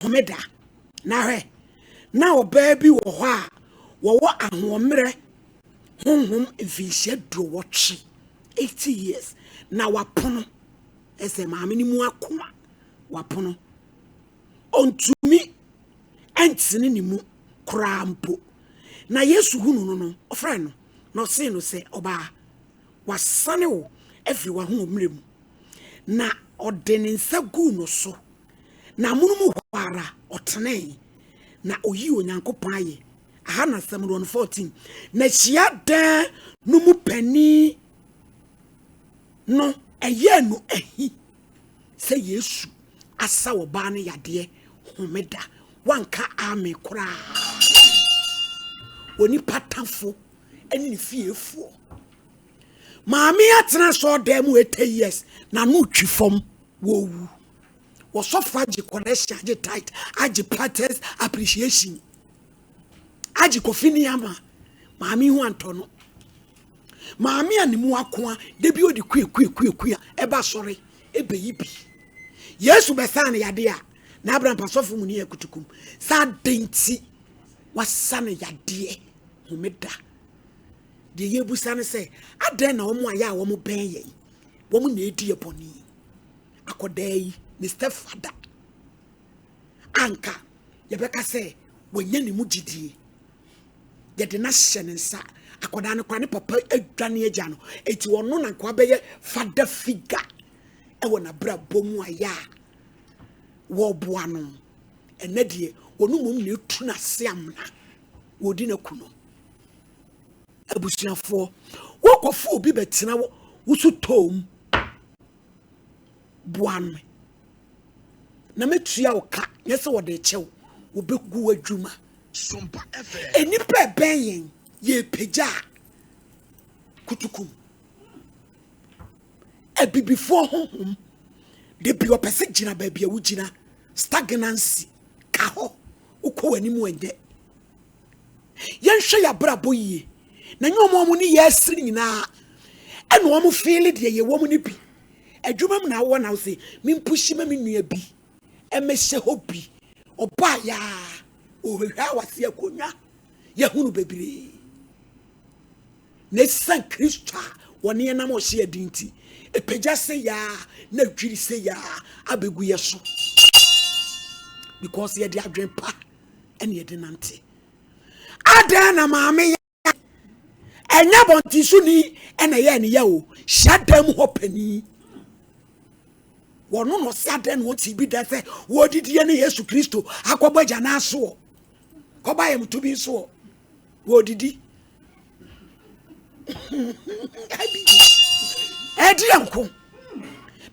Homeda. Na hwɛ, na ɔbaa bi wɔ hɔ a wɔwɔ ahoɔmmerɛ honhom mfinhyia 80, 80 years, na wapono. Ɛsɛ maame no mu ako a wapono. Ɔntumi ntene ne mu koraa mpo. Na Yesu hunu no no, ɔfrɛɛ no, na ɔsee no sɛ, Ɔbaa, wasane wo afiri w'ahoɔmmerɛ mu. Na ɔde ne nsa guu no so, Na amonom hɔ ara ɔtenee, na oyii Onyankopɔn ayɛ. Aha na asɛm no wɔ no 14. Na hyiadan no mu panin no ɛyɛɛ no ahi sɛ Yesu asa ɔbaa no yadeɛ homeda. Wanka amen koraa. Onipa tafo ne ne fiefoɔ. Maame atena asɔɔdan mu 80 years na no twi fam wɔwu. Wɔsɔfo agye collection, agye tithe, agye patterns appreciation, agye kofi ni ama maame ho antɔ no. Maame a ne mu akoa da bi ɔde kua kua kua kua ɛba sɔre ɛbɛyi bi. Yesu bɛsaa no yade a na Abraham pasɔfo mu ne akutukum saa adɛn nti wasa no yadeɛ homeda. Deɛ yɛbusa no sɛ adɛn na wɔn a yɛ a wɔn bɛn yɛn wɔn na ɛdi yɛ bɔne. Akɔdaa yi ne stepfather anka yɛbɛka sɛ wanya ne mu gyidie yɛde no ahyɛ ne nsa akɔdaa no koraa ne papa adwane agya no eti ɔno na nka wabɛyɛ father figure ɛwɔ n'abrabɔ mu ayɛ a wɔreboa no ɛnɛ deɛ wɔn mmom na etu n'ase amena wɔdi n'aku no abusuafoɔ wɔkɔfo obi bɛtena wo so tɔɔ Boa me na mɛtua wo ka, nyɛ sɛ wɔde rekyɛ wo, wɔbɛgu w'adwuma. Nnipa ɛbɛn yɛn, yɛrepagya a, kutukum. Abibifoɔ honhom, da bi ɔpɛ sɛ gyina baabi a wogyina, stagnancy, ka hɔ, wokɔ w'anim ɛnyɛ. Yɛnhwɛ yɛn abrabɔ yie na nyɛ wɔn a wɔn ne yɛ asiri nyinaa ɛna wɔn feele deɛ yɛwɔ mu no bi. Adwuma mu na awɔ na wose mempushi ma me nua bi ɛmɛhyɛ hɔ bi ɔbaa yaa ɔhwehwɛ a wase akonnwa yɛhunu bebree na ɛsiane Kristo a wɔne yɛn nam ɔhyɛ adi nti ɛpagya sɛ yaa na dwiri sɛ yaa abɛgu yɛ so because yɛde adwen pa ɛne yɛde nante. Adɛn na maame yɛ ɛnyɛ abɔnten so ni ɛna ɛyɛ ne yɛ o hyia dan mu hɔ panin wɔno na ɔsɛ adɛn na ɔte bi da sɛ wɔdidie ne Yesu Kristo akɔbɔ agya no asoɔ kɔba ayamto bi nsoɔ wɔdidi ɛdeɛ nko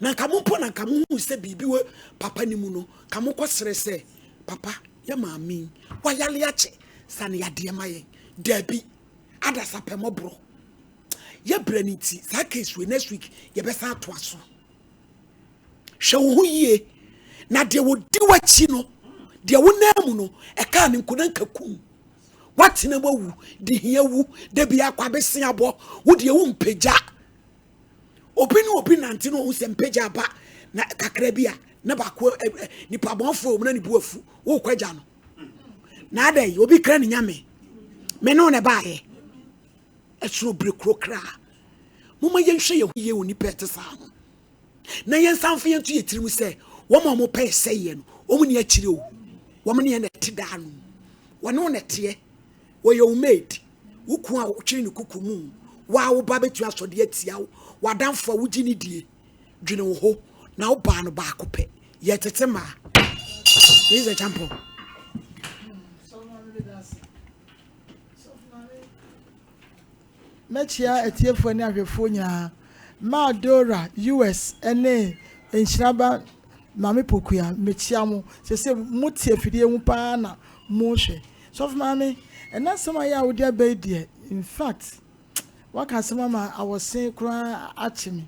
na nka mo mpo na nka mo hu sɛ biribi wɔ papa no mu no ka mo kɔ srɛ sɛ Papa, yɛ maame yi, wayale akyɛ, sa ne yadeɛ ma yɛn. Dabi, adasa pɛ mɔborɔ. Yɛ brɛ no nti, saa case wei next week yɛbɛsan atoa so. Hwɛ wo ho yie, na deɛ wɔdi w'akyi no, deɛ wonam mu no, ɛkaa ne nko na nka kum. Woatena mu awu, de hia wu, da bi akɔ abese abɔ, wo deɛ wompagya. Obi ne obi nante na ɔhu sɛ mpagya aba na kakra bi a na baako nipa bɔnfo wɔn na ne bu afu wokɔ agya no na adɛ yi obi kra ne nyame me ne wo na ɛbaayɛ ɛsono bere kuro kraa moma yɛnhwɛ yɛn ho yie wɔ nipa ɛte saa ho na yɛnsan mfa yɛnto yɛ tirim sɛ wɔn a wɔpɛ sɛeɛ no wɔn ni akyire o wɔn ne yɛn na ɛte daa no wɔne wo na ɛteɛ Wɔyɛ wo maid, wo kun a wotwere ne kuku mu, wo a wo ba bɛtumi asɔ de atia wo, w'adamfo a wogye ne die. Dwene wo ho na wo baa no baako pɛ. Yɛ tete mmaa. This is a champion. Mɛkyea atiefoɔ ne ahwɛfoɔ nyinaa. Maa Dora, US, ne Nhyira ba Maame Pokua, mekyea mo. Seesei mote afidie ho paa na mohwɛ. Sɔfo Maame, ɛnɛ asɛm a yɛ a wode aba yi deɛ, in fact, waka asɛm ama awɔse koraa akye me.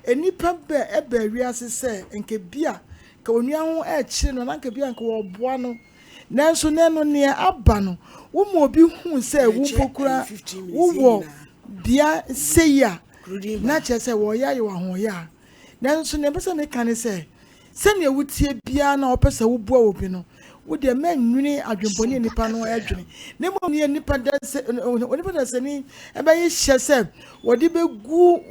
Nnipa bɛ ɛbaa wiase sɛ nka bi a nka onua ho ɛrekyere no anaa nka bi a nka wɔreboa no. Nanso nnɛ no nea aba no, woma obi hu sɛ wo mpo koraa wowɔ bea sei a, na kyerɛ sɛ wɔreyɛ ayɛ wo ahoɔyɛ a. Nanso nea mepɛ sɛ meka ne sɛ, Sɛnea wotie biara na wɔpɛ sɛ woboa obi no, wo deɛ mɛnnwene adwemmɔne a nnipa no dwene, na mmom nea nnipa dasani onipa dasani bɛyɛ hyɛ sɛ wɔde bɛgu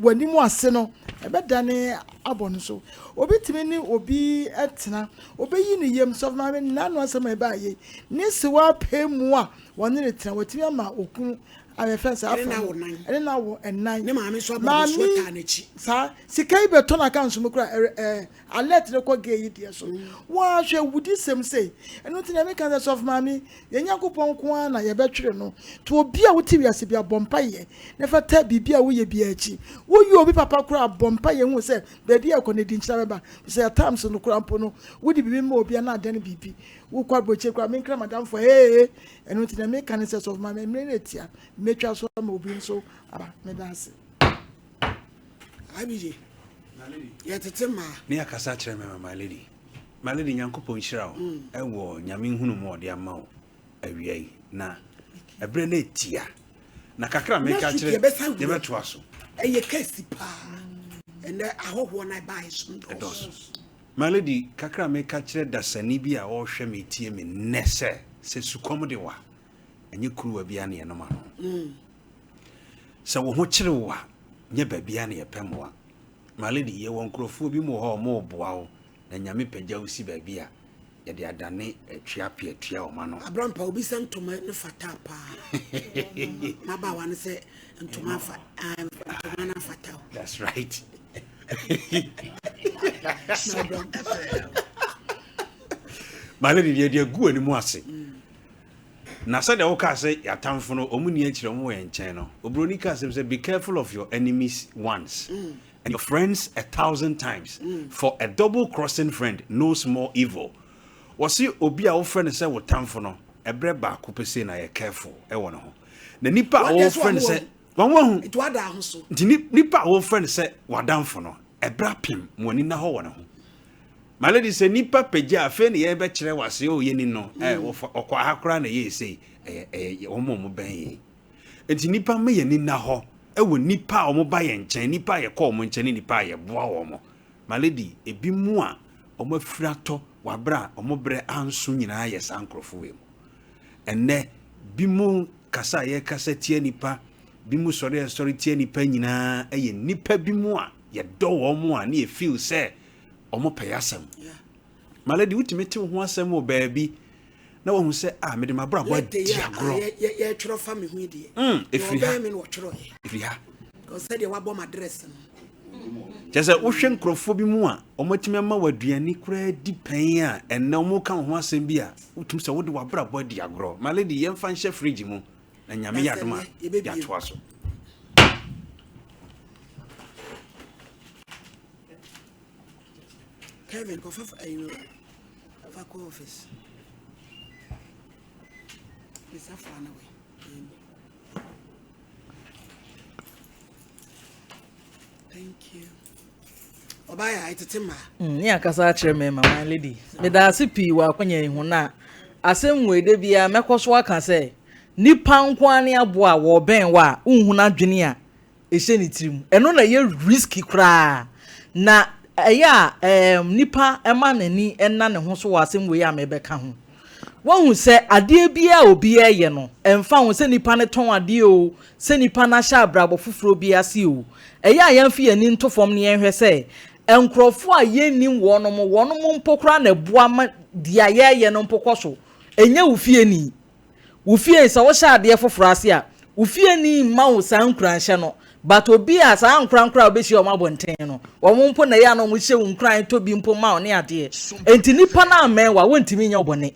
w'anim ase no, ɛbɛdane abɔ no so. Obi tumi ne obi tena, obeyi ne yam sɔfo maame n'ano asɛm a ɛbaa yei, ne sewa apɛ mu a wɔne no tena, watumi ama okunu a yɛfrɛ sɛ Ɛne afa no no, awo nan. ɛne no awo ɛnan. Ne maame nso abɔ Maame abɔsoɔ taa n'akyi. saa sika yi bɛtɔ n'akanso mu koraa ɛrɛ ɛɛ alert no kɔ gay yi deɛ so. Woahwɛ awudisɛm sei. Ɛno nti na meka sɛ sɔfo maame, yɛn Nyankopɔn nko ara na yɛbɛtwere no. Nti obi a wote wiase bia bɔ mpaeɛ na fa taa biribi a woyɛ biara akyi. Woyɛ obi papa koraa a bɔ mpaeɛ hu sɛ baabi a ɛkɔ no ɛdi nkyina bɛba. Sɛ at times no koraa mpo no wode biribi ma obi a na adane biribi. Wokɔ aburokyire koraa menkra madamfo hee. Ɛno nti na meka ne sɛ sɔfo maame mmerɛ no atia mɛtwa so ama obi nso aba. Meda ase. Abigye, yɛtete mmaa. Ne akasa kyerɛ me ma my lady. My lady Nyankopɔn nhyira wo ɛwɔ Nyame nhunu mu ɔde ama wo awia yi na ɛberɛ no ɛtia na kakra meka Next week kyerɛ yɛbɛsan wura. yɛbɛtoa so. Ɛyɛ kɛsi paa. Ɛnɛ ahɔhoɔ no ɛbaeɛ so ndɔɔso. Ɛdɔɔso. My lady kakra meka kyerɛ dasani bi a ɔrehwɛ me tie me nnɛ sɛ sɛ sukɔm de wa ɛnyɛ kuruwa bi a ne yɛnom ano. Sɛ wo ho kyere wo a nyɛ baabi a ne yɛpɛ mmoa. My lady yɛwɔ nkurɔfoɔ bi mu wɔ hɔ a ɔmo boa wo na Nyame pagya wo si baabi a yɛde adane atua peatua ɔma no. Abrampa obi sɛ ntoma no fata paa. Mmabaawa no sɛ ntoma afa ah, ntoma no afata o. That's right. Na Abrampa. My lady deɛ deɛ gu anim ase. Na sɛdeɛ wokaa sɛ yɛatamfo no ɔmo ni akyerɛ ɔmo wɔ yɛn nkyɛn no oburoni kaa sɛm sɛ be careful of your enemies once and your friends a thousand times for a double crossing friend knows more evil. Wɔse obi a wofrɛ no sɛ wo tamfo no ɛberɛ baako pɛ sei na yɛ careful ɛwɔ ne ho na nipa a Wɔn deɛ so wɔfrɛ no wɔn sɛ wɔn wahu Nti wada ho so. nti nipa a wɔfrɛ no sɛ wadamfo no ɛberɛ apem mo ani na hɔ wɔ ne ho. My lady sɛ nipa pagya afei ne yɛbɛkyerɛ wase o yɛni no ɛ wɔfa ɔkɔ aha koraa na ɛyɛ sei ɛyɛ ɛyɛ wɔn a wɔn bɛn yɛn nti nipa ma yɛn ani na hɔ ɛwɔ nipa a wɔn ba yɛn nkyɛn nipa a yɛkɔ wɔn nkyɛn ne nipa a yɛboa wɔn. My lady ebi mu a wɔn afiri atɔ wabere a wɔn brɛ anso nyinaa yɛ saa nkorɔfo wei mu. Ɛnɛ bi mu kasa a yɛkasa tia nipa bi mu sɔre a sɔre tia nipa nyinaa ɛyɛ nipa bi mu a yɛdɔ wɔn mu a ne yɛ feel sɛ wɔn pɛ yɛ asɛm. Yeah. My lady wotumi te wo ho asɛm wɔ baabi na wahu sɛ a mede m'abrabɔ Letter adi yi a agorɔ. yɛtwerɛ fa me ho yi deɛ. Ɛfiri ha. Ɔbɛn me na ɔtwerɛeɛ. Ɛfiri ha. Because sɛdeɛ wabɔ m'address no. Kyerɛ sɛ wohwɛ nkurɔfoɔ bi mu a wɔatumi ama wɔ aduane koraa di pɛn a ɛnnɛ wɔka wo ho asɛm bi a wotumi sɛ wode w'abrabɔ adi agorɔ. My lady yɛmfa nhyɛ fridge mu na Nyame yɛ adom a Yɛbɛbie. yɛatoa so. Kevin kɔfa ayi no fa kɔ office. Mesa fa na wei. Thank you. Ɔbaa yɛ ayɛtete mmaa. Ne akasa akyerɛ me ma my lady. Meda ase pii wɔ akwanya yi ho na asɛm wei de bia mɛkɔ so aka sɛ nipa nko ara ne aboa a wɔbɛn wɔ a wonhu n'adwene a ɛhyɛ ne tirim. Ɛno na ɛyɛ risky koraa. Na ɛyɛ a nipa ɛma n'ani ɛna ne ho so wɔ asɛm wei a mɛbɛka ho. Wɔhu sɛ adeɛ biara a obi ɛyɛ no ɛmfa ho sɛ nipa no tɔn adeɛ o, sɛ nipa no ahyɛ abrabɔ foforɔ bi ase o. Ɛyɛ a yɛmfa yɛn ani nto fam ne yɛnhwɛ sɛ nkurɔfoɔ a yɛnnim wɔnom, wɔnom mpo koraa na ɛboa ma deɛ yɛreyɛ no mpo kɔ so. Ɛnyɛ wo fieni. Wo fie sɛ wohyɛ adeɛ foforɔ ase a, wo fieni mma wo saa nkuranhyɛ no. But obi a saa nkorankora a wobɛhyia wɔn abɔnten no, wɔn mpo na ɛyɛ a na wɔn hyɛ wo nkuran tɔ bi mpo ma wo ne adeɛ. Enti nipa no ammɛn wo a, wontumi nyɛ wo bɔne.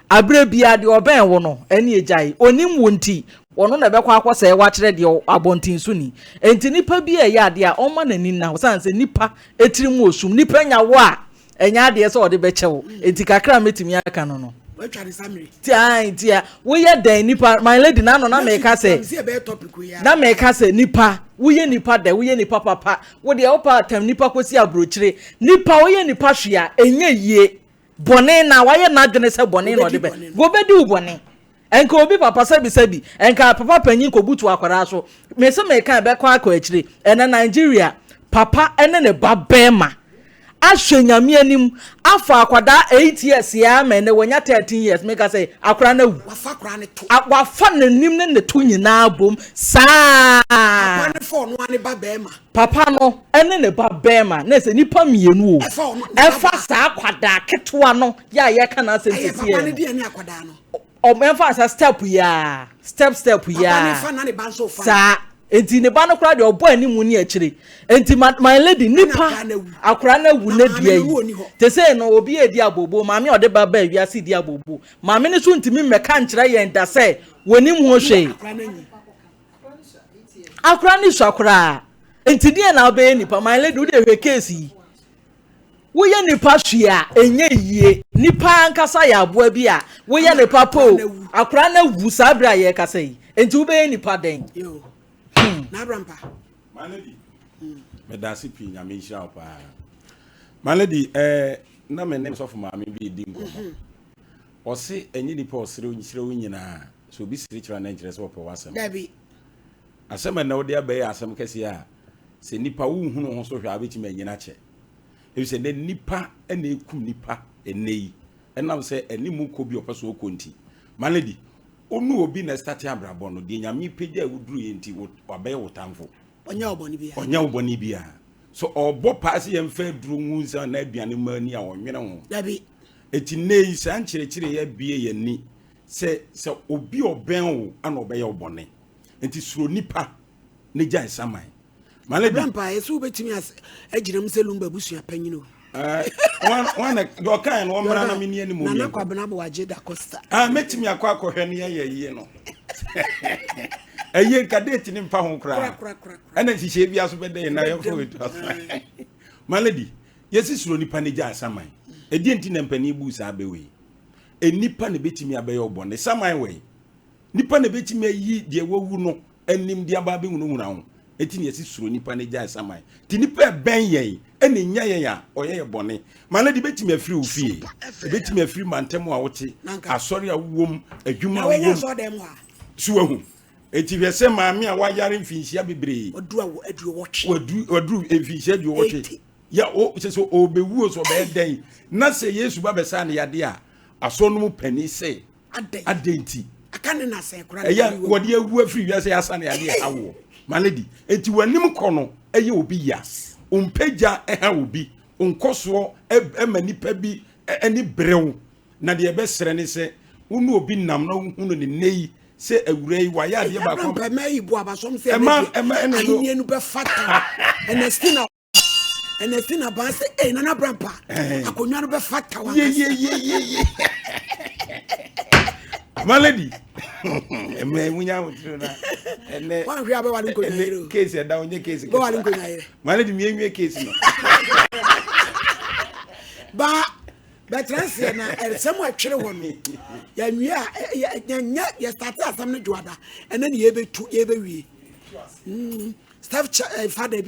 Aberɛ biara deɛ ɔbɛn wo no, ɛne agyae. Onim wo nti, ɔno na ɛbɛkɔ akɔsɛe wakyerɛ deɛ abɔnten so ni. Enti nipa bi a ɛyɛ adeɛ a, ɔmma n'ani nna hɔ. Sane sɛ nipa etiri mu osum. Nipa nya wo a, ɛnyɛ adeɛ sɛ ɔde bɛkyɛ wo. Enti kakra a mɛtumi aka no no. Watwa ne samiri. Ti a nti a woyɛ dɛn nipa my lady na ano na meka sɛ Sɛ ɛbɛyɛ topic yi a. na meka sɛ nipa woyɛ nipa dɛ woyɛ nipa papa wo deɛ wopa atam nipa kɔsi aburokyire nipa woyɛ nipa hwee a ɛnyɛ yie bɔne na wayɛ n'adwene sɛ bɔne na ɔde bɛ wɔbɛdi wo bɔne nka obi papa sɛbi sɛbi nka papa panyin kɔbutu akwadaa so mese meka ɛbɛkɔ akɔ akyire ɛnɛ Nigeria papa ɛne ne ba bɛrima. Ahwɛ Nyame anim afa akwadaa 8 years yi ara ma ɛnɛ wanya 13 years meka sɛ akwadaa no awu. Wafa akwadaa no to. Wafa n'anim ne ne to nyinaa bom saa. Papa no fa ɔno ara ne ba bɛrima. Papa no ne ne ba bɛrima na ɛsɛ nipa mmienu o. Ɛfa ɔno ne ba Ɛfa saa akwadaa ketewa no yɛ a yɛka n'asɛm Ɛyɛ sisi papa yɛ no no. deɛ ne akwadaa no. Ɔmfa sɛ step yi ara step step yi Papa no ara. fa na ne ba nso fa. Saa. Enti ne ba no koraa deɛ ɔbɔ anim ne akyire. Enti ma my lady nipa akora no awu na dua yi. Te sei no obi edi abooboo maame a ɔde ba baa wiase di abooboo. Maame no so ntumi mmɛka nkyerɛ yɛn da sɛ wɔnim ho hwee. Akora no sua koraa. Enti deɛ na wobɛyɛ nipa my lady wode hwɛ case yi. Woyɛ nipa hwee a ɛnyɛ yie. Nipa ankasa yɛ aboa bi a woyɛ ne papa o. Akora no awu saa bere a yɛrekasa yi. Enti wobɛyɛ nipa dɛn? Yo. Na abrampa. My lady. Meda ase pii nyame nhyira wo paa. My lady, eh, na me ne sɔfo maame bi di nkɔmmɔ. Mhm. Ɔse ɛnyɛ nipa ɔsere nhyira wo nyinaa. So obi sere kyerɛ na nkyerɛ sɛ ɔpɛ w'asɛm. Dabi. Asɛm a ɛnnɛ wode aba yi yɛ asɛm kɛseɛ a sɛ nnipa wonhunu ho so hwɛ a wobɛtumi anyini akyɛ. Ɛfiri sɛ nnɛ nnipa na ɛkum nnipa ɛnnɛ yi ɛnam sɛ ɛne mu kɔ bi ɔpɛ so ɔkɔ nti. My lady, wo ne obi na ɛstate abrabɔ no, deɛ Nyame pagya a woduruiɛ nti wabɛyɛ wo tamfo. Ɔnyɛ wo bɔne biara. Ɔnyɛ wo bɔne biara. So ɔbɔ paa sɛ yɛmfa aduro ngu nsa anaa aduane mma ani a ɔnwene ho. Dabi. Eti nnɛ yi saa nkyerɛkyerɛ yi abue yɛn ani sɛ sɛ obi ɔbɛn wo ana ɔbɛyɛ wo bɔne. Nti suro nipa ne gyae saman. Malady. Bra mpaeɛ sɛ wobɛtumi agyina mu sɛ Lumba abusua panyin o. Wọn na deɛ ɔkae no ɔmmra na menni anim Nana Kwabena Boagye da Costa. Ah, mɛtumi akɔ akɔhwɛ ne yɛyɛ yie no. Ɛyie nka date ne mfa ho koraa. Ɛna nhyehyɛe bi aso bɛdɛ yɛn na yɛmfa wɔ aso. Malady, yɛsi suro nipa ne gyae saman. Ɛdeɛ nti na mpanin buu saa bɛ wei. Nnipa na ɛbɛtumi abɛyɛ ɔbɔne. Saman wɔ yi. Nipa na ebetumi ayi deɛ wawu no anim de aba abɛhunahuna ho. Enti na yɛse suro nipa na gyae saman. Nti nipa a ɛbɛn yɛn na ɛnya yɛn a, ɔyɛ yɛn bɔne. Ma no de ebetumi afiri wo fie, ebetumi afiri mantam a wote, asɔre a wowom, adwuma a wowom. So wahu? Enti hwɛ sɛ maame a wayare mfinhyia bebree. Waduru mfinhyia aduowɔtwe. Yɛ o sɛ sɛ ɔbɛwu o sɛ ɔbɛyɛ dɛn na sɛ Yesu ba bɛsa ne yadeɛ a, asɔre no mu panin se Adɛn? Adɛn nti? Aka ne na sɛn koraa. Ɛyɛ wɔde awu afiri wiase asa ne adeɛ ɛha woɔ. My lady, enti w'anim kɔ no ɛyɛ obi ya. Ompagya ɛha obi. Onkɔsoɔ ɛma nipa bi ɛni berew. Na deɛ ɛbɛsrɛ ne sɛ wo ne obi nam na wohu no ne nnɛ yi sɛ awura yi wayɛ adeɛ baako. Ɛma ɛma yi bu abasɔm sɛ ɛma ɛma ɛna ahenni no bɛfata. Ɛna ɛna si na ban sɛ ee nana brampa akonnwa no bɛfa ta wa yeyeyeye my lady ɛmɛ munya ahotiri na ɛnɛ wanhwɛ abɛwale nkonnwa yere o case ɛda onye case kɛse bɛwale nkonnwa yere my lady mi enwie case no ba bɛtena seɛ na ɛsɛm a ɛtwere hɔ no yɛnwie a yɛnyɛ yɛstate asɛm no dwoada ɛnɛ ne yɛbɛtu yɛbɛwie staff fada bi.